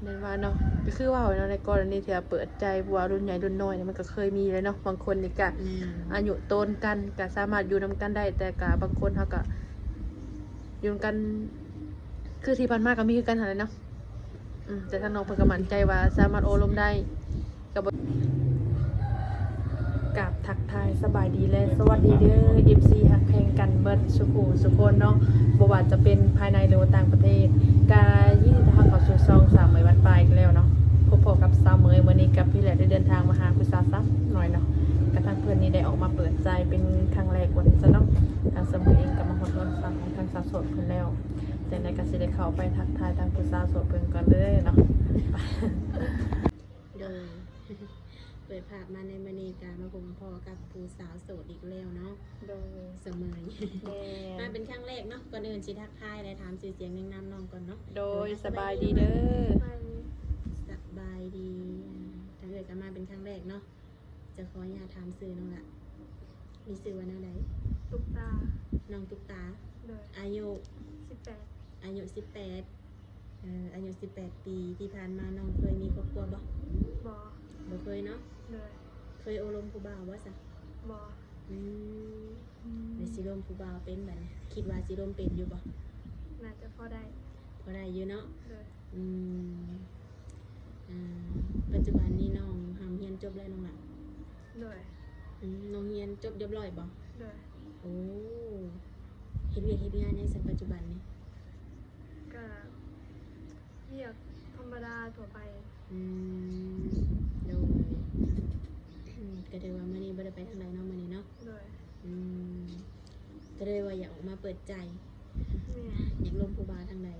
ແມ່ນວ່າເນາະ ກໍຄືເວົ້າເນາະ ໃນກໍລະນີທີ່ວ່າເປີດໃຈ ບໍ່ວ່າລຸ້ນໃຫຍ່ລຸ້ນນ້ອຍນີ້ ມັນກໍເຄີຍມີແລ້ວເນາະ. ບາງຄົນນີ້ກໍ ແມ່ນ ອາຍຸໂຕນກັນ ກໍສາມາດຢູ່ນຳກັນໄດ້ ແຕ່ກໍບາງຄົນເຮົາກໍຢູ່ນຳກັນ ຄືທີ່ຜ່ານມາກໍມີຄືກັນຫັ້ນແຫຼະເນາະ. ອືມ ແຕ່ທາງນ້ອງເພິ່ນກໍໝັ້ນໃຈວ່າສາມາດໂອ້ລົມໄດ້ ກໍບໍ່ ກາບທັກທາຍສະບາຍດີ ແລະ ສະຫວັດດີເດີ ເອັຟຊີ ຮັກແພງກັນເບິດສູ່ຜູ້ສູ່ຄົນເນາະ, ບໍ່ວ່າຈະເປັນພາຍໃນ ຫຼືວ່າຕ່າງປະເທດ. ກະຍິນດີຕ້ອນຮັບເຂົ້າສູ່ຊ່ອງສາວເໝີຍວັດປ່າອີກແລ້ວເນາະ. ພົບພໍ້ກັບສາວເໝີຍ ມື້ນີ້ກັບພີ່ແຫຼດໄດ້ເດີນທາງມາຫາຜູ້ສາວສາວນ້ອຍເນາະ, ກະທາງເພິ່ນນີ້ໄດ້ອອກມາເປີດໃຈເປັນຄັ້ງແລກວ່າຊັ້ນເນາະ. ທາງສາວເໝີຍເອງກໍມາຮອດເຮືອນຊານຂອງທາງສາວໂສດເພິ່ນແລ້ວ. ຈັ່ງໃດກໍຊິໄດ້ເຂົ້າໄປທັກທາຍທາງຜູ້ສາວໂສດເພິ່ນກ່ອນເລີຍເນາະ. ໂດຍ ເປີດພາບມາໃນມື້ນີ້ກະມາພົບມາພໍ້ກັບຜູ້ສາວໂສດອີກແລ້ວເນາະ. ໂດຍ ສະເໝີຍ ແມ່ນ ມາເປັນຄັ້ງແລກເນາະ. ກ່ອນອື່ນຊິທັກທາຍ ແລະ ຖາມຊື່ສຽງແນະນຳນ້ອງກ່ອນເນາະ. ໂດຍ ໂດຍ ສະບາຍດີເດີ. ສະບາຍດີ ສະບາຍດີ. ອາ ທາງເອື້ອຍກໍມາເປັນຄັ້ງແລກເນາະ. ຈະຂໍອະນຸຍາດຖາມຊື່ນ້ອງລະ ມີຊື່ວ່າແນວໃດ? ຕຸກຕາ. ນ້ອງຕຸກຕາ. ໂດຍ. ອາຍຸ? ສິບແປດ. ອາຍຸສິບແປດ. ເອີ ອາຍຸສິບແປດປີ ທີ່ຜ່ານມານ້ອງເຄີຍມີຄອບຄົວບໍ່? ບໍ່. ບໍ່ເຄີຍເນາະ. ໂດຍ. ເຄີຍໂອ້ລົມຜູ້ບ່າວບໍ່ຊະ? ບໍ່. ອືມ ອືມ ແລ້ວຊິລົມຜູ້ບ່າວເປັນບັດນີ້ ຄິດວ່າຊິລົມເປັນຢູ່ບໍ່? ໜ້າຈະພໍໄດ້. ພໍໄດ້ຢູ່ເນາະ. ໂດຍ. ອືມ ອາ ປັດຈຸບັນນີ້ນ້ອງຮ່ຳຮຽນຈົບແລ້ວນ້ອງລະ? ໂດຍ. ອືມ ນ້ອງຮຽນຈົບຮຽບຮ້ອຍບໍ່? ໂດຍ. ໂອ້ ເຮັດວຽກເຮັດງານຫຍັງຊະປັດຈຸບັນນີ້? ກະວຽກທຳມະດາທົ່ວໄປ. ອືມ ໂດຍ. ກໍຖືວ່າມື້ນີ້ບໍ່ໄດ້ໄປທາງໃດເນາະ ມື້ນີ້ເນາະ. ໂດຍ. ອືມ ກໍເລີຍວ່າຢາກອອກມາເປີດໃຈ. ແມ່ນ. ຢາກລົມຜູ້ບ່າວທາງໃດ?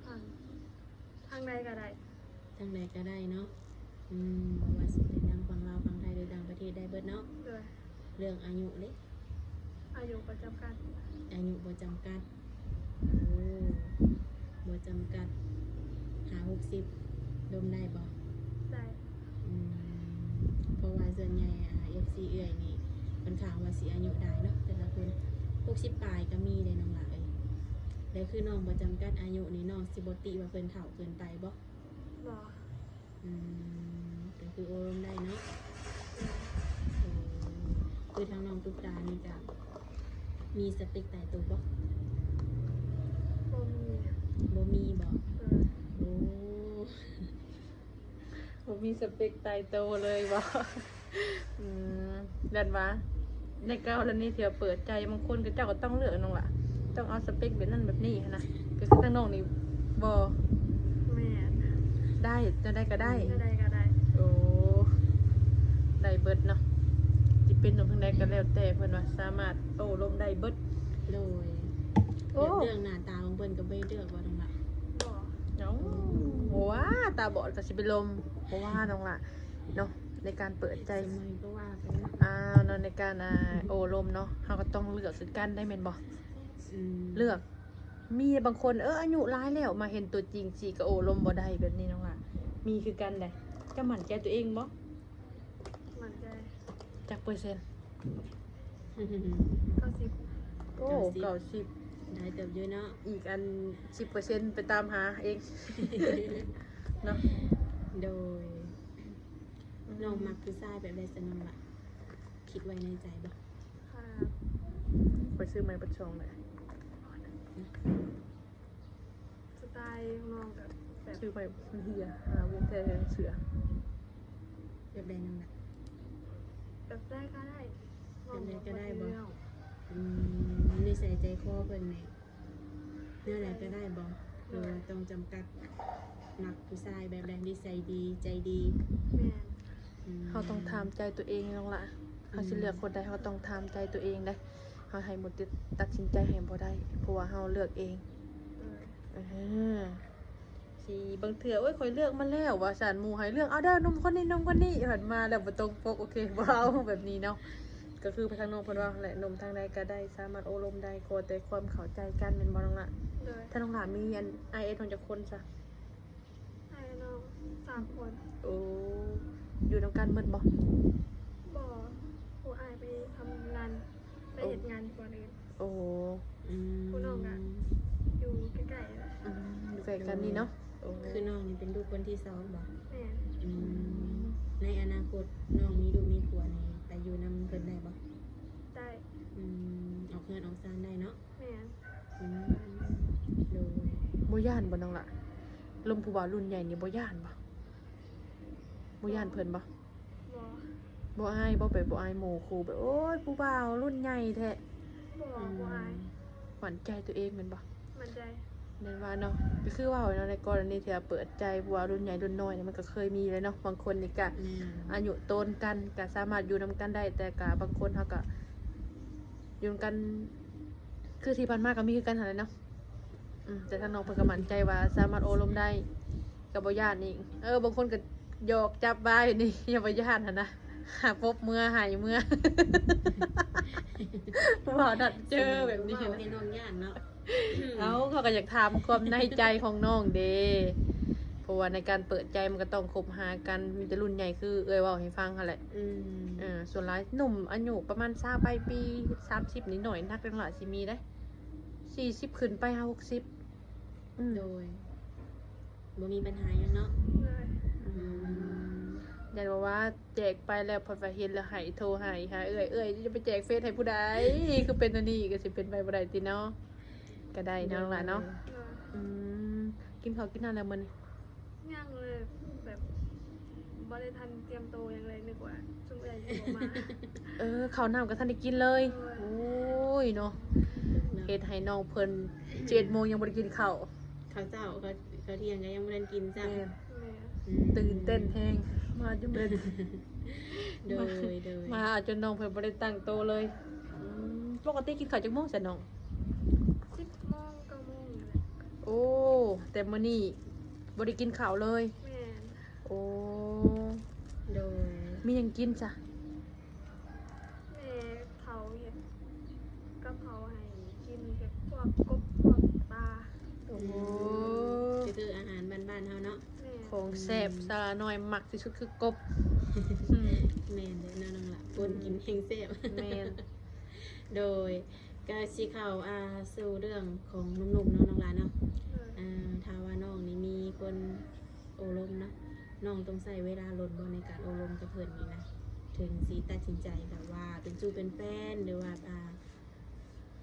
ທາງ ທາງໃດກໍໄດ້. ທາງໃດກໍໄດ້ເນາະ. ອືມ ບໍ່ວ່າຊິເປັນທາງຝັ່ງລາວ ຝັ່ງໄທ ຫຼືຕ່າງປະເທດໄດ້ເບິດເນາະ. ໂດຍ. ເລື່ອງອາຍຸເດ? ອາຍຸບໍ່ຈຳກັດ. ອາຍຸບໍ່ຈຳກັດ. ໂອ້ ບໍ່ຈຳກັດ ຫ້າຫົກສິບ ລົມໄດ້ບໍ່? ໄດ້. ອືມ ເພາະວ່າສ່ວນໃຫຍ່ ອາ ເອັຟຊີ ເອື້ອຍນີ້ ຂ້ອນຂ້າງວ່າຊິອາຍຸໄດ້ເນາະ ແຕ່ລະຄົນ ຫົກສິບປາຍກໍມີເດ້ນ້ອງຫຼ້າເອີຍ. ແລະ ຄືນ້ອງບໍ່ຈຳກັດອາຍຸນີ້ ນ້ອງຊິບໍ່ຕິວ່າເພິ່ນເຖົ້າເກີນໄປບໍ່? ບໍ່. ອືມ ກໍຄືໂອ້ລົມໄດ້ເນາະ. ໂອ້ ຄືທາງນ້ອງຕຸກຕານີ້ກະມີສະເປັກຕາຍໂຕບໍ່? ບໍ່ມີ. ບໍ່ມີບໍ່? ເອີ ໂອ້ ບໍ່ມີສະເປັກຕາຍໂຕເລີຍບໍ່? ອືມ ແມ່ນວ່າ ໃນກໍລະນີທີ່ວ່າເປີດໃຈ ບາງຄົນເຂົາເຈົ້າກໍຕ້ອງເລືອກນ້ອງຫຼ້າ ຕ້ອງເອົາສະເປັກແບບນັ້ນແບບນີ້ຫັ້ນນະ. ກໍຄືທາງນ້ອງນີ້ບໍ່? ແມ່ນ. ໄດ້ ແນວໃດກໍໄດ້. ແນວໃດກໍໄດ້. ໂອ້ ໄດ້ເບິດເນາະ ຊິເປັນໜຸ່ມທາງໃດກໍແລ້ວແຕ່ ເພິ່ນວ່າສາມາດໂອ້ລົມໄດ້ເບິດ. ໂດຍ. ໂອ້ ແບບເລື່ອງໜ້າຕາຂອງເພິ່ນກໍບໍ່ໄດ້ເລືອກບໍ່ນ້ອງຫຼ້າ? ບໍ່. ເອົ້າ ບໍ່ວ່າຕາບອດກໍຊິໄປລົມ ບໍ່ວ່ານ້ອງຫຼ້າເນາະ. ໃນການເປີດໃຈ ສະໄໝກໍວ່າໄປເນາະ ອ່າ ເນາະ ໃນການ ອ່າ ໂອ້ລົມເນາະ ເຮົາກໍຕ້ອງເລືອກຄືກັນໄດ້ແມ່ນບໍ່? ອືມ ເລືອກ ມີບາງຄົນ ເອີ ອາຍຸຫຼາຍແລ້ວ ມາເຫັນຕົວຈິງຊິກໍໂອ້ລົມບໍ່ໄດ້ແບບນີ້ນ້ອງຫຼ້າ ມີຄືກັນໃດ. ເຈົ້າໝັ້ນໃຈຕົວເອງບໍ່? ໝັ້ນໃຈ. ຈັກເປີເຊັນ? ເກົ້າສິບ. ໂອ້ ເກົ້າສິບ ເກົ້າສິບ ຫຼາຍເຕີບຢູ່ເນາະ. ອີກອັນສິບເປີເຊັນໄປຕາມຫາເອງເນາະ. ໂດຍ. ອືມ ນ້ອງມັກຜູ້ຊາຍແບບໃດຊັ້ນນ້ອງລະ? ຄິດໄວ້ໃນໃຈບໍ່? ຂ້ອຍຊື້ໃໝ່ເບິດຊ່ອງເລີຍ. ສະໄຕຂອງນ້ອງກະແບບ ຊື້ໄປມັນເຫ່ຍ ຫາວຽກແທ້ເສືອ. ແບບໃດນ້ອງລະ? ແບບໃດກໍໄດ້. ແບບໃດກໍໄດ້ບໍ່? ອືມ ນິໄສໃຈຄໍເພິ່ນນີ້ ແນວໃດກໍໄດ້ບໍ່? ໂດຍ. ຫຼືວ່າຕ້ອງຈຳກັດ? ມັກຜູ້ຊາຍແບບໃດ? ນິໄສດີ ໃຈດີ? ແມ່ນ. ອືມ ເຮົາຕ້ອງຖາມໃຈຕົວເອງນ້ອງລະ ເຮົາຊິເລືອກຄົນໃດ ເຮົາຕ້ອງຖາມໃຈຕົວເອງເດ້. ເຮົາໃຫ້ໝູ່ຕັດສິນໃຈໃຫ້ບໍ່ໄດ້ ເພາະວ່າເຮົາເລືອກເອງ. ໂດຍ. ເອີ ຊິບາງເທື່ອ ໂອ້ຍ ຂ້ອຍເລືອກມາແລ້ວວ່າຊັ້ນ ໝູ່ໃຫ້ເລືອກ ເອົາເດີ ໜຸ່ມຄົນນີ້ ໜຸ່ມຄົນນີ້ ເພິ່ນມາແລ້ວບໍ່ຕົງປົກ ໂອເຄ ບໍ່ເອົາ ແບບນີ້ເນາະ. ກໍຄືທາງນ້ອງເພິ່ນເວົ້າຫັ້ນແຫຼະ ໜຸ່ມທາງໃດກໍໄດ້ ສາມາດໂອ້ລົມໄດ້ ຂໍແຕ່ຄວາມເຂົ້າໃຈກັນ ແມ່ນບໍ່ນ້ອງລະ? ໂດຍ. ຖ້ານ້ອງລະມີອັນ ອ້າຍເອນ້ອງຈັກຄົນຊະ? ອ້າຍນ້ອງສາມຄົນ. ໂອ້ ຢູ່ນຳກັນເບິດບໍ່? ບໍ່ ຜູ້ອ້າຍໄປທຳງານ ໄປເຮັດງານບ່ອນອື່ນ. ໂອ້ ອືມ ຜູ້ນ້ອງກະຢູ່ໃກ້ໆ ອືມ ຢູ່ໃກ້ກັນນີ້ເນາະ. ໂດຍ. ຄືນ້ອງນີ້ເປັນລູກຄົນທີສອງບໍ່? ແມ່ນ. ອືມ ໃນອະນາຄົດນ້ອງມີລູກມີຜົວນີ້ ໄປຢູ່ນຳເພິ່ນໄດ້ບໍ່? ໄດ້. ອືມ ອອກເຮືອນອອກຊານໄດ້ເນາະ? ແມ່ນ. ອືມ ໂດຍ. ບໍ່ຢ້ານບໍ່ນ້ອງລະ? ລົມຜູ້ບ່າວລຸ້ນໃຫຍ່ນີ້ບໍ່ຢ້ານບໍ່? ບໍ່ຢ້ານເພິ່ນບໍ່? ບໍ່. ບໍ່ອາຍບໍ່? ແບບບໍ່ອາຍໝູ່ຄູ່ ແບບ ໂອ້ຍ ຜູ້ບ່າວລຸ້ນໃຫຍ່ແທ້? ບໍ່ ອືມ ບໍ່ອາຍ. ໝັ້ນໃຈຕົວເອງແມ່ນບໍ່? ໝັ້ນໃຈ. ແມ່ນວ່າເນາະ ກໍຄືເວົ້າເນາະ ໃນກໍລະນີທີ່ວ່າເປີດໃຈຜູ້ວ່າລຸ້ນໃຫຍ່ລຸ້ນນ້ອຍນີ້ ມັນກໍເຄີຍມີແລ້ວເນາະ. ບາງຄົນນີ້ກະ ແມ່ນ ອາຍຸໂຕນກັນ ກະສາມາດຢູ່ນຳກັນໄດ້ ແຕ່ກະບາງຄົນເຮົາກະຢູ່ນຳກັນ ຄືທີ່ຜ່ານມາກໍມີຄືກັນຫັ້ນແຫຼະເນາະ. ອືມ ແຕ່ທາງນ້ອງເພິ່ນກໍໝັ້ນໃຈວ່າສາມາດໂອ້ລົມໄດ້ ກໍບໍ່ຢ້ານອີກ. ເອີ ບາງຄົນກໍຫຍອກຈັບບາຍນີ້ ຢ່າໄປຢ້ານຫັ້ນນະ ຫາປົບເມືອ ຫາຍເມືອ ເວົ້ານັດເຈີແບບນີ້ ເວົ້າໃຫ້ນ້ອງຢ້ານເນາະ. ເອົ້າ ເຂົາກໍຢາກຖາມຄວາມໃນໃຈຂອງນ້ອງເດ ເພາະວ່າໃນການເປີດໃຈມັນກໍຕ້ອງຄົບຫາກັນ ມີແຕ່ລຸ້ນໃຫຍ່ຄືເອື້ອຍເວົ້າໃຫ້ຟັງຫັ້ນແຫຼະ. ອືມ ເອີ ສ່ວນຫຼາຍໜຸ່ມອາຍຸປະມານຊາວປາຍປີ ສາມສິບ ນີ້ໜ້ອຍນັກ ຫຼັງໆຊິມີເດ້ ສີ່ສິບຂຶ້ນໄປຫາຫົກສິບ. ອືມ ໂດຍ ບໍ່ມີບັນຫາຫຍັງເນາະ. ໂດຍ. ອືມ ຢ້ານວ່າແຈກໄປແລ້ວ ເພິ່ນວ່າເຫັນແລ້ວໃຫ້ໂທຫາ ຫາເອື້ອຍ ເອື້ອຍຈະໄປແຈກເຟສໃຫ້ຜູ້ໃດ ຄືເປັນອັນນີ້ ກໍຊິເປັນໄປບໍ່ໄດ້ຕິເນາະ. ກໍໄດ້ເນາະ ໂດຍ ຫຼານເນາະ. ໂດຍ. ອືມ ກິນເຂົ້າກິນນ້ຳແລ້ວມື້ນີ້? ຍັງເລີຍ ແບບບໍ່ໄດ້ທັນຕຽມໂຕຫຍັງເລີຍ ນຶກວ່າຊຸມເອື້ອຍຊິບໍ່ມາ. ເອີ ເຂົ້ານ້ຳກໍທັນໄດ້ກິນເລີຍ. ໂດຍ. ໂອ້ຍເນາະ ເນາະ ເຮັດໃຫ້ນ້ອງເພິ່ນ ເຈັດໂມງຍັງບໍ່ໄດ້ກິນເຂົ້າ ເຂົ້າເຊົ້າ ເຂົ້າ ເຂົ້າທ່ຽງກໍຍັງບໍ່ທັນກິນຊ້ຳ. ແມ່ນ. ແມ່ນ. ອືມ ຕື່ນເຕັ້ນແຮງ ມາຈົນເປັນ ໂດຍ ໂດຍ ມາເອົາຈົນນ້ອງເພິ່ນບໍ່ໄດ້ຕັ້ງໂຕເລີຍ. ອືມ ປົກກະຕິກິນເຂົ້າຈັກໂມງຊັ້ນນ້ອງ? ສິບໂມງ ເກົ້າໂມງນີ້ແຫຼະ. ໂອ້ ແຕ່ມື້ນີ້ບໍ່ໄດ້ກິນເຂົ້າເລີຍ. ແມ່ນ. ໂອ້ ໂດຍ. ມີຫຍັງກິນຊະ? ແມ່ເຖົ້າເຮັດກະເພົາໃຫ້ກິນ ແບບພວກກົບ ພວກປາ. ໂອ້ ອືມ ກໍຄືອາຫານບ້ານໆເຮົາເນາະ. ແມ່ນ. ຂອງແຊບ ອືມ ສາວນ້ອຍມັກທີ່ສຸດຄືກົບ. ແມ່ນເດ້ເນາະນ້ອງຫຼ້າ ຄົນກິນແຮງແຊບ. ແມ່ນ. ໂດຍ ກໍຊິເຂົ້າ ອ່າ ສູ່ເລື່ອງຂອງໜຸ່ມໆເນາະນ້ອງຫຼ້າເນາະ. ໂດຍ. ອ່າ ຖ້າວ່ານ້ອງນີ້ມີຄົນໂອ້ລົມເນາະ ນ້ອງຕ້ອງໃຊ້ເວລາດົນບໍ່ໃນການໂອ້ລົມກັບເພິ່ນນີ້ນະ ເຖິງຊິຕັດສິນໃຈແບບວ່າເປັນຊູ້ເປັນແຟນ ຫຼືວ່າ ອ່າ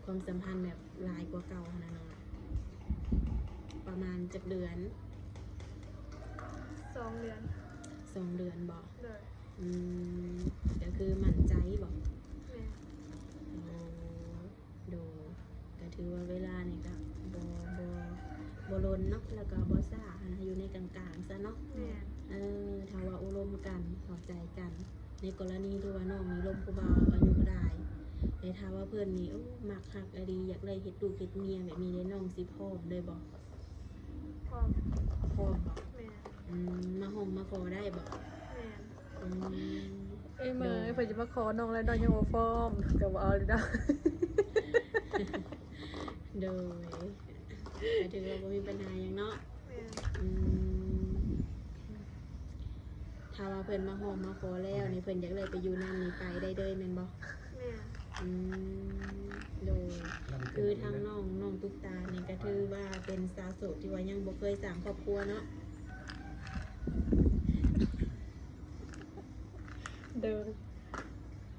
ຄວາມສຳພັນແບບຫຼາຍກວ່າເກົ່າຫັ້ນນະນ້ອງ? ປະມານຈັກເດືອນ? ສອງເດືອນ. ສອງເດືອນບໍ? ໂດຍ. ອືມ ກໍຄືໝັ້ນໃຈບໍ? ແມ່ນ. ໂອ້ ໂດຍ ກໍຖືວ່າເວລານີ້ກໍບໍ່ ບໍ່ ບໍ່ດົນເນາະ ແລ້ວກໍບໍ່ຊ້າຫັ້ນນະ ຢູ່ໃນກາງໆຊະເນາະ. ແມ່ນ. ເອີ ຖ້າວ່າໂອ້ລົມກັນ ເຂົ້າໃຈກັນ ໃນກໍລະນີທີ່ວ່ານ້ອງນີ້ລົມຜູ້ບ່າວອາຍຸຫຼາຍ ແຕ່ຖ້າວ່າເພິ່ນນີ້ ໂອ້ ມັກຮັກອີ່ຫຼີ ຢາກໄດ້ເຮັດລູກເຮັດເມຍແບບນີ້ເດ້ ນ້ອງຊິພ້ອມເລີຍບໍ່? ພ້ອມ. ພ້ອມບໍ່? ແມ່ນ. ອືມ ມາຮ້ອງມາຂໍໄດ້ບໍ່? ແມ່ນ. ອືມ ເອີຍ ເມີ ໂດຍ ເພິ່ນຈະມາຂໍນ້ອງແລ້ວ ນ້ອງຍັງບໍ່ພ້ອມ ກໍບໍ່ເອົາເລີຍເນາະ. ໂດຍ ກໍຖືວ່າບໍ່ມີບັນຫາຫຍັງເນາະ. ແມ່ນ. ອືມ ຖ້າວ່າເພິ່ນມາຮ້ອງມາຂໍແລ້ວນີ້ ເພິ່ນຢາກໄດ້ໄປຢູ່ນຳນີ້ ໄປໄດ້ເລີຍແມ່ນບໍ່? ແມ່ນ. ອືມ ໂດຍ ຄືທາງນ້ອງ ນ້ອງຕຸກຕານີ້ກໍຖືວ່າເປັນສາວໂສດທີ່ວ່າຍັງບໍ່ເຄີຍສ້າງຄອບຄົວເນາະ. ໂດຍ.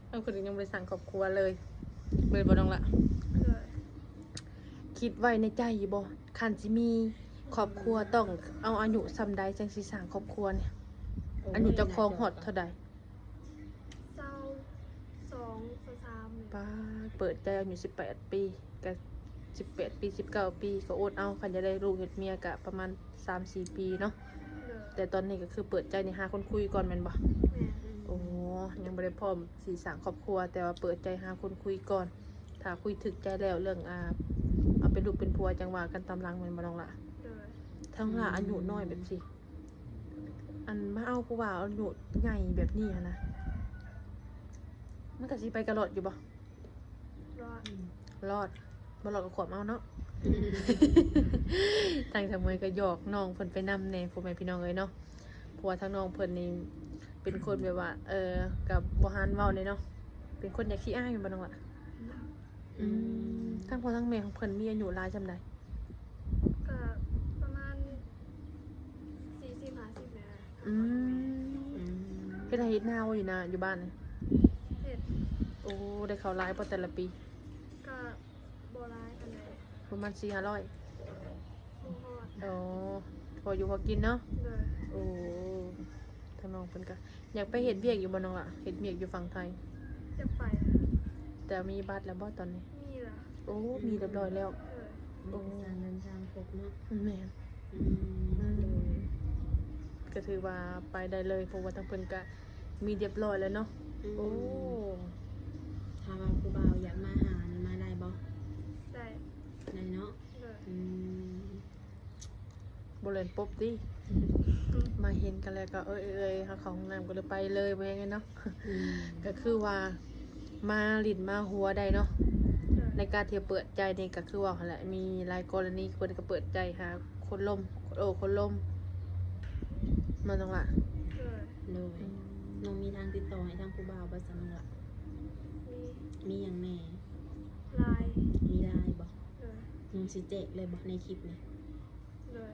ເອົາ ເພິ່ນຍັງບໍ່ໄດ້ສ້າງຄອບຄົວເລີຍ ແມ່ນບໍ່ນ້ອງລະ? ໂດຍ. ຄິດໄວ້ໃນໃຈຢູ່ບໍ່ ຄັນຊິມີຄອບຄົວ ອືມ ຕ້ອງເອົາອາຍຸສ່ຳໃດຈັ່ງຊິສ້າງຄອບຄົວນີ້? ໂອ້ຍ ອາຍຸເຈົ້າຂອງຮອດເທົ່າໃດ? ຊາວສອງ ຊາວສາມນີ້. ປາດ ເປີດໃຈອາຍຸສິບແປດປີ ກະສິບແປດປີ ສິບເກົ້າປີ ກໍອົດເອົາ ຄັນຢາກໄດ້ລູກເຮັດເມຍກະປະມານສາມສີ່ປີເນາະ. ໂດຍ. ແຕ່ຕອນນີ້ກໍຄືເປີດໃຈນີ້ຫາຄົນຄຸຍກ່ອນແມ່ນບໍ່? ແມ່ນ. ໂອ້ ຍັງບໍ່ໄດ້ພ້ອມຊິສ້າງຄອບຄົວ ແຕ່ວ່າເປີດໃຈຫາຄົນຄຸຍກ່ອນ ຖ້າຄຸຍຖືກໃຈແລ້ວ ເລື່ອງ ອ່າ ເອົາເປັນລູກເປັນຜົວຈັ່ງວ່າກັນຕາມຫຼັງແມ່ນບໍ່ນ້ອງລະ? ໂດຍ. ທາງລະອາຍຸນ້ອຍແບບຊີ້ ອັນມາເອົາຜູ້ບ່າວອາຍຸໃຫຍ່ແບບນີ້ຫັ້ນນະ ມັນກະຊິໄປກະລອດຢູ່ບໍ່? ລອດ. ອືມ ລອດ ບໍ່ລອດກໍຂວມເອົາເນາະ. ທາງສາວເມຍກໍຫຍອກນ້ອງເພິ່ນໄປນຳແດ່ ພໍ່ແມ່ພີ່ນ້ອງເອີຍເນາະ ເພາະວ່າທາງນ້ອງເພິ່ນນີ້ເປັນຄົນແບບວ່າ ເອີ ກໍບໍ່ຫັນເວົ້າແດ່ເນາະ ເປັນຄົນຢາກຂີ້ອາຍແມ່ນບໍ່ນ້ອງລະ? ອືມ ອືມ ທາງພໍ່ທາງແມ່ຂອງເພິ່ນມີອາຍຸຫຼາຍສ່ຳໃດ? ກໍປະມານ ປັນເຮັດນາບໍ່ຢູ່ນາ ຢູ່ບ້ານນີ້? ເຮັດ. ໂອ້ ໄດ້ເຂົ້າຫຼາຍບໍ່ແຕ່ລະປີ? ກະບໍ່ຫຼາຍປານໃດ. ປະມານສີ່ຫ້າຮ້ອຍ? ບໍ່ຮອດ. ອໍ ພໍຢູ່ພໍກິນເນາະ? ໂດຍ. ໂອ້ ທາງນ້ອງເພິ່ນກະຢາກໄປເຮັດວຽກຢູ່ບໍ່ນ້ອງລະ? ເຮັດວຽກຢູ່ຝັ່ງໄທ? ຢາກໄປ. ແຕ່ມີບັດແລ້ວບໍ່ຕອນນີ້? ມີລະ. ໂອ້ ມີຮຽບຮ້ອຍແລ້ວ. ໂດຍ. ໂອ້ ເອກະສານເດີນທາງຄົບເນາະ? ແມ່ນ. ອືມ ອືມ ໂດຍ. ກະຖືວ່າໄປໄດ້ເລີຍ ເພາະວ່າທາງເພິ່ນກະມີຮຽບຮ້ອຍແລ້ວເນາະ? ອືມ. ໂອ້ ຖ້າວ່າຜູ້ບ່າວຢາກມາຫານີ້ ມາໄດ້ບໍ່? ໄດ້. ໄດ້ເນາະ? ໂດຍ. ອືມ. ບໍ່ແລ່ນປົບຕິ? ມາເຫັນກັນແລ້ວກໍເອີຍໆ ເຮົາເຂົ້າຫ້ອງນ້ຳກໍເລີຍໄປເລີຍ ບໍ່ແມ່ນເນາະ? ອືມ. ກໍຄືວ່າມາຫຼິ້ນມາຫົວໄດ້ເນາະ? ໂດຍ. ໃນການທີ່ເປີດໃຈນີ້ກໍຄືວ່າຫັ້ນແຫຼະ ມີຫຼາຍກໍລະນີເພິ່ນກໍເປີດໃຈຫາຄົນລົມ ໂອ້ ຄົນລົມ ແມ່ນບໍ່ນ້ອງລະ? ໂດຍ. ໂດຍ. ອືມ. ນ້ອງມີທາງຕິດຕໍ່ໃຫ້ທາງຜູ້ບ່າວບໍ່ຊັ້ນນ້ອງລະ? ມີ. ມີຫຍັງແດ່? ລາຍ. ມີລາຍບໍ່? ໂດຍ. ນ້ອງຊິແຈກເລີຍບໍ່ໃນຄລິບນີ້? ໂດຍ.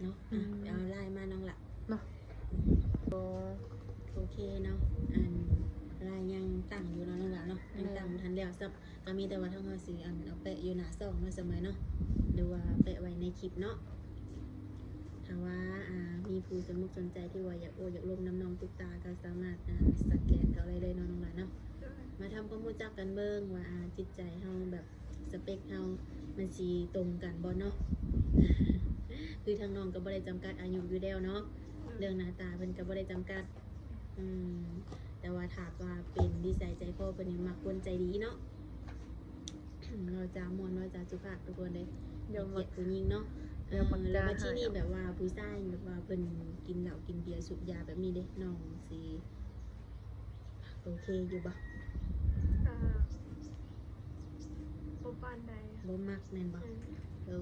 ເນາະ ອືມ ອ່ະ ໄປເອົາລາຍມານ້ອງລະເນາະ. ໂອ ໂອເຄເນາະ ອັນລາຍຍັງຕັ້ງຢູ່ເນາະນ້ອງລະເນາະ? ແມ່ນ. ຍັງຕັ້ງບໍ່ທັນແລ້ວຊ້ຳ ກໍມີແຕ່ວ່າທາງເຮົາຊິ ອັນ ເອົາແປະຢູ່ໜ້າຊ່ອງເນາະ ສະເໝີເນາະ ຫຼືວ່າແປະໄວ້ໃນຄລິບເນາະ. ຖ້າວ່າ ອ່າ ມີຜູ້ສົນມຸກສົນໃຈທີ່ວ່າຢາກໂອ້ຢາກລົມນຳນ້ອງຕຸກຕາ ກໍສາມາດ ອ່າ ສະແກນເຂົ້າໄດ້ເລີຍເນາະນ້ອງລະເນາະ. ໂດຍ. ມາທຳຄວາມຮູ້ຈັກກັນເບິ່ງວ່າ ອ່າ ຈິດໃຈເຮົາແບບ ສະເປັກເຮົາມັນຊິຕົງກັນບໍ່ເນາະ? ຄືທາງນ້ອງກໍບໍ່ໄດ້ຈຳກັດອາຍຸຢູ່ແລ້ວເນາະ ອືມ ເລື່ອງໜ້າຕາເພິ່ນກໍບໍ່ໄດ້ຈຳກັດ ອືມ ແຕ່ວ່າຖ້າວ່າເປັນນິໄສໃຈຄໍເພິ່ນນີ້ມັກຄົນໃຈດີເນາະ ເວົ້າຈາມ່ວນ ເວົ້າຈາສຸພາບທຸກຄົນເດ້ ຢາກ ໃຫ້ກຽດຜູ້ຍິງເນາະ ຢາກມັກ ເອີ ແລ້ວບັດທີນີ້ ແບບວ່າຜູ້ຊາຍແບບວ່າເພິ່ນກິນເຫຼົ້າກິນເບຍສູບຢາແບບນີ້ເດ້ ນ້ອງຊິ ໂອເຄຢູ່ບໍ່? ກະບໍ່ປານໃດ. ບໍ່ມັກແມ່ນບໍ່? ອືມ. ເອີ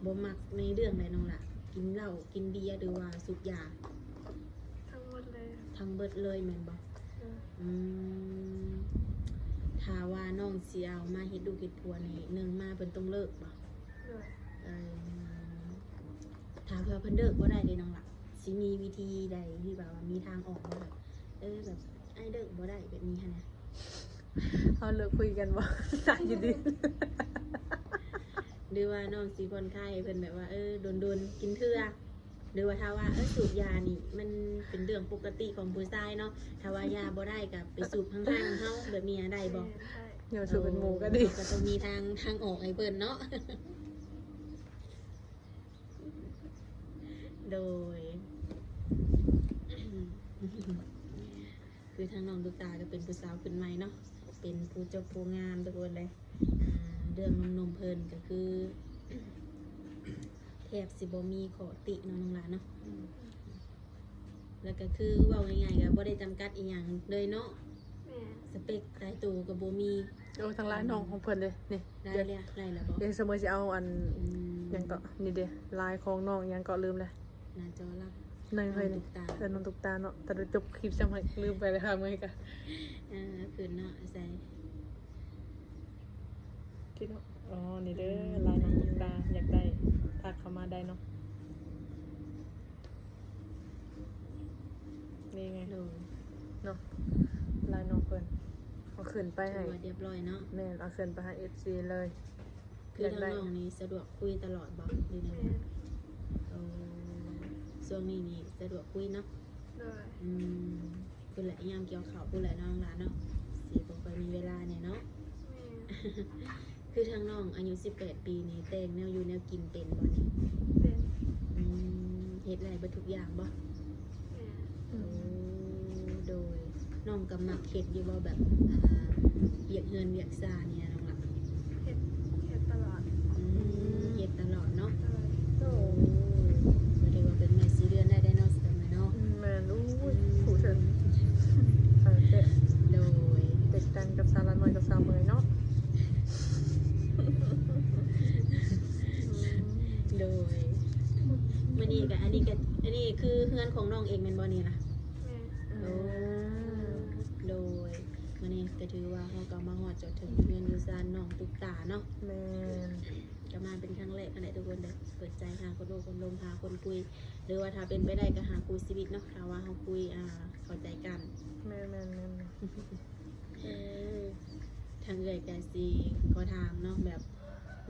ບໍ່ມັກໃນເລື່ອງໃດນ້ອງລະ? ກິນເຫຼົ້າ ກິນເບຍ ຫຼືວ່າສູບຢາ? ທັງໝົດເລີຍ. ທັງເບິດເລີຍແມ່ນບໍ່? ໂດຍ. ອືມ. ຖ້າວ່ານ້ອງຊິເອົາມາເຮັດລູກເຮັດຜົວນີ້ ໜຶ່ງມາເພິ່ນຕ້ອງເລີກບໍ່? ໂດຍ. ເອີ ຖ້າເພື່ອເພິ່ນເລີກບໍ່ໄດ້ເດນ້ອງລະ? ຊິມີວິທີໃດທີ່ແບບວ່າມີທາງອອກບໍ່? ແບບ ເອີ ແບບອ້າຍເລີກບໍ່ໄດ້ແບບນີ້ຫັ້ນນະ ເຮົາເລີກຄຸຍກັນບໍ່? ຢູ່ດີ ຫຼືວ່ານ້ອງຊິຜ່ອນຄາຍໃຫ້ເພິ່ນແບບວ່າ ເອີ ດົນໆກິນເທື່ອ ຫຼືວ່າຖ້າວ່າ ເອີ ສູບຢານີ້ມັນເປັນເລື່ອງປົກກະຕິຂອງຜູ້ຊາຍເນາະ ຖ້າວ່າຢາບໍ່ໄດ້ກໍໄປສູບຫ່າງໆເຮົາ ແບບນີ້ໄດ້ບໍ່? ແມ່ນ ໄດ້. ເອີ ສູບເປັນໝູ່ກໍດີ ເຮົາກໍຕ້ອງມີທາງ ທາງອອກໃຫ້ເພິ່ນເນາະ. ໂດຍ ຄືທາງນ້ອງຕຸກຕາກໍເປັນຜູ້ສາວຂຶ້ນໃໝ່ເນາະ ເປັນຜູ້ຈົບຜູ້ງາມທຸກຄົນເລີຍ ອ່າ ເລື່ອງໜຸ່ມໆເພິ່ນກໍຄື ແທບຊິບໍ່ມີຂໍ້ຕິເນາະນ້ອງຫຼ້າເນາະ ອືມ. ແລ້ວກໍຄືເວົ້າງ່າຍໆກໍບໍ່ໄດ້ຈຳກັດອີ່ຫຍັງເລີຍເນາະ ແມ່ນ ສະເປັກຕາຍໂຕກໍບໍ່ມີ ໂອ້ ທາງລາຍນ້ອງຂອງເພິ່ນເດ້ ນີ້ ໄດ້ແລ້ວ ໄດ້ແລ້ວບໍ່? ເດ ສະເໝີຊິເອົາອັນ ອືມ ຫຍັງເກາະ ນີ້ເດ້ ລາຍຂອງນ້ອງຫຍັງເກາະ ລືມແລ້ວ ໜ້າຈໍລະ ນັ້ນເຮີ້ຍ ນ້ອງຕຸກຕາ ເອີ ນ້ອງຕຸກຕາເນາະ ຕອນຈົບຄລິບຊ້ຳໃຫ້ລືມໄປແລ້ວ ເມື່ອຍກະ ເອີ ຂຶ້ນເນາະ ໃສ່ ຄິດເນາະ ອໍ ນີ້ເດີ ອືມ ລາຍນ້ອງຕຸກຕາ ຢາກໄດ້ ທັກເຂົ້າມາໄດ້ເນາະ. ນີ້ໄງ ໂດຍ ເນາະ ລາຍນ້ອງເພິ່ນ ເອົາຂຶ້ນໄປໃຫ້ ຖືວ່າຮຽບຮ້ອຍເນາະ ແມ່ນ ເອົາຂຶ້ນໄປໃຫ້ເອັຟຊີເລີຍ ຄືທາງນ້ອງນີ້ສະດວກຄຸຍຕະຫຼອດບໍ່ ຫຼືແນວໃດ? ແມ່ນ ໂອ້ ຊ່ວງນີ້ນີ້ສະດວກຄຸຍເນາະ ໂດຍ ອືມ. ພຸ້ນແຫຼະ ຍາມກ່ຽວເຂົ້າພຸ້ນແຫຼະນ້ອງຫຼ້າເນາະ ຊິບໍ່ຄ່ອຍມີເວລາແດ່ເນາະ ແມ່ນ ຄືທາງນ້ອງອາຍຸສິບແປດປີນີ້ ແຕ່ງແນວຢູ່ແນວກິນເປັນບໍ່ນີ້? ເປັນ ອືມ ເຮັດໄດ້ເບິດທຸກຢ່າງບໍ່? ແມ່ນ ໂອ້ ໂດຍ ນ້ອງກໍມັກເຮັດຢູ່ບໍ່ ແບບ ອ່າ ວຽກເຮືອນວຽກຊານນີ້ນະນ້ອງຫຼ້າ? ເຮັດ ເຮັດຕະຫຼອດ ອືມ ເຮັດຕະຫຼອດເນາະ ໂດຍ ໂອ້ ກໍຖືວ່າເປັນໄມ້ສີ່ເດືອນໄດ້ເນາະ ສະເໝີເນາະ ອືມ ແມ່ນ ໂອ້ຍ ອືມ ຜູ້ເຖິງ ຄັກແທ້ ໂດຍ ແຕກຕ່າງກັບສາວຫຼ້ານ້ອຍກັບສາວເໝີເນາະ ອືມ ໂດຍ ມື້ນີ້ກໍ ອັນນີ້ກໍ ອັນນີ້ຄືເຮືອນຂອງນ້ອງເອງແມ່ນບໍ່ນີ້ນະ? ແມ່ນ ໂອ້ ອືມ ໂດຍ ມື້ນີ້ກໍຖືວ່າເຮົາກໍມາຮອດຈອດເຖິງເຮືອນຢູ່ຊານນ້ອງຕຸກຕາເນາະ. ແມ່ນ. ກໍມາເປັນຄັ້ງແລກຫັ້ນແຫຼະທຸກຄົນເດີ ເປີດໃຈຫາຄົນໂອ້ຄົນລົມ ຫາຄົນຄຸຍ ຫຼືວ່າຖ້າເປັນໄປໄດ້ກໍຫາຄູ່ຊີວິດເນາະ ຖ້າວ່າເຮົາຄຸຍ ອ່າ ເຂົ້າໃຈກັນ. ແມ່ນໆໆໆ. ເອີ ທາງເອື້ອຍກໍຊິຂໍຖາມເນາະ ແບບ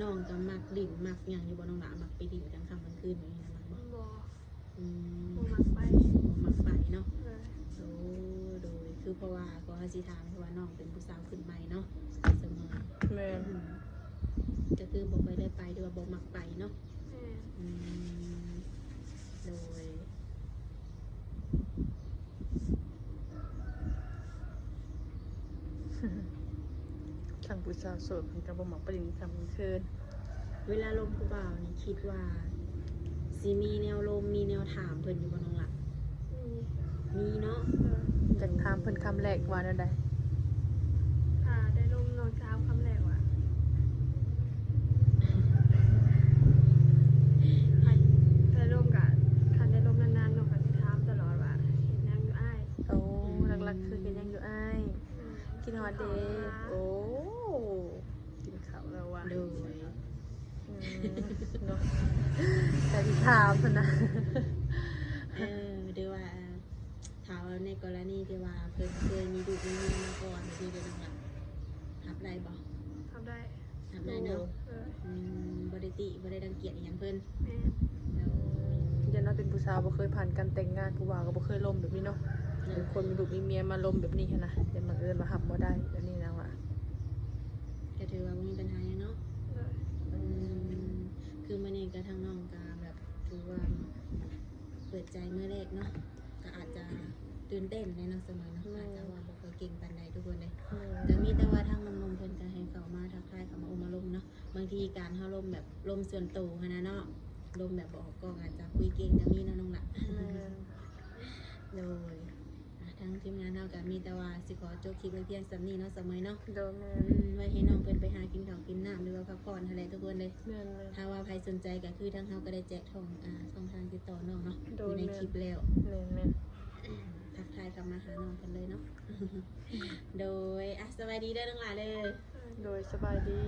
ນ້ອງກໍມັກຫຼິ້ນມັກຫຍັງຢູ່ບໍ່ນ້ອງຫຼ້າ? ມັກໄປຫຼິ້ນກາງຄ່ຳກາງຄືນແບບນີ້ນະ ມັກບໍ່? ບໍ່. ອືມ ບໍ່ມັກໄປ. ບໍ່ມັກໄປເນາະ. ໂດຍ. ໂອ້ ໂດຍ ຄືເພາະວ່າກໍເຮົາຊິຖາມ ເພາະວ່ານ້ອງເປັນຜູ້ສາວຂຶ້ນໃໝ່ເນາະ ສະເໝີ. ແມ່ນ. ອືມ ກໍຄືບໍ່ຄ່ອຍໄດ້ໄປ ຫຼືວ່າບໍ່ມັກໄປເນາະ. ແມ່ນ. ອືມ ໂດຍ. ທາງຜູ້ສາວໂສດເພິ່ນກໍບໍ່ມັກໄປຫຼິ້ນກາງຄ່ຳກາງຄືນ. ເວລາລົມຜູ້ບ່າວນີ້ ຄິດວ່າຊິມີແນວລົມ ມີແນວຖາມເພິ່ນຢູ່ບໍ່ນ້ອງຫຼ້າ? ມີ. ມີເນາະ. ເອີ ຢາກຖາມເພິ່ນຄຳແລກວ່າແນວໃດ? ຖ້າໄດ້ລົມນ້ອງຊິຖາມຄຳແລກວ່າ ຄັນໄດ້ລົມກະ ຄັນໄດ້ລົມນານໆ ນ້ອງກໍຊິຖາມຕະຫຼອດວ່າ ເຮັດຫຍັງຢູ່ອ້າຍ? ໂອ້ ອືມ ຫຼັກໆ ຄືເຮັດຫຍັງຢູ່ອ້າຍ? ອືມ ຄິດຮອດເດ້. ກິນເຂົ້າແລ້ວຫວາ? ໂອ້ ກິນເຂົ້າແລ້ວຫວາ? ໂດຍ. ອືມ ເນາະ ແຕ່ທີ່ຖາມຫັ້ນນະ. ເອີ ຫຼືວ່າ ຖ້າວ່າໃນກໍລະນີທີ່ວ່າເພິ່ນເຄີຍມີລູກມີເມຍມາກ່ອນແບບນີ້ເດ້ນ້ອງຫຼ້າ ຮັບໄດ້ບໍ່? ຮັບໄດ້. ຮັບໄດ້ເນາະ. ເອີ ອືມ ບໍ່ໄດ້ຕິ ບໍ່ໄດ້ລັງກຽດອີ່ຫຍັງເພິ່ນ. ແມ່ນ. ໂດຍ. ຢ້ານວ່າເປັນຜູ້ສາວບໍ່ເຄີຍຜ່ານການແຕ່ງງານ ຜູ້ບ່າວກໍບໍ່ເຄີຍລົມແບບນີ້ເນາະ. ເອີ ເປັນຄົນມີລູກມີເມຍມາລົມແບບນີ້ຫັ້ນນະ ແຕ່ບັງເອີນວ່າຮັບບໍ່ໄດ້ແບບນີ້ນະວ່າ ກໍຖືວ່າບໍ່ມີບັນຫາຫຍັງເນາະ. ໂດຍ. ອືມ ຄືມື້ນີ້ກໍທາງນ້ອງກໍແບບຖືວ່າເປີດໃຈມື້ແລກເນາະ ກໍອາດຈະຕື່ນເຕັ້ນແດ່ເນາະ ສະເໝີເນາະ. ແມ່ນ. ອາດຈະເວົ້າບໍ່ຄ່ອຍເກັ່ງປານໃດທຸກຄົນເດ້. ແມ່ນ. ກໍມີແຕ່ວ່າທາງໜຸ່ມໆເພິ່ນກໍໃຫ້ເຂົ້າມາທັກທາຍ ເຂົ້າມາໂອ້ມາລົມເນາະ. ບາງທີການເຮົາລົມແບບລົມສ່ວນໂຕຫັ້ນນະເນາະ ລົມແບບບໍ່ອອກກ້ອງ ອາດຈະຄຸຍເກັ່ງກໍມີເນາະນ້ອງຫຼ້າ. ແມ່ນ. ໂດຍ. ອ່ະ ທາງທີມງານເຮົາກໍມີແຕ່ວ່າຊິຂໍຈົບຄລິບໄວ້ພຽງສ່ຳນີ້ເນາະ ສະເໝີເນາະ. ໂດຍ. ແມ່ນ. ອືມ ໄວ້ໃຫ້ນ້ອງເພິ່ນໄປຫາກິນເຂົ້າກິນນ້ຳ ຫຼືວ່າພັກຜ່ອນຫັ້ນແຫຼະທຸກຄົນເດ້. ແມ່ນໆ. ຖ້າວ່າໃຜສົນໃຈກໍຄືທາງເຮົາກໍໄດ້ແຈກຊ່ອງ ອ່າ ຊ່ອງທາງຕິດຕໍ່ນ້ອງເນາະ ໂດຍ ຢູ່ໃນຄລິບແລ້ວ. ແມ່ນໆ. ທັກທາຍເຂົ້າມາຫານ້ອງເພິ່ນເລີຍເນາະ. ໂດຍ. ອ່ະ ສະບາຍດີເດີນ້ອງຫຼ້າເດີ. ໂດຍ ສະບາຍດີ.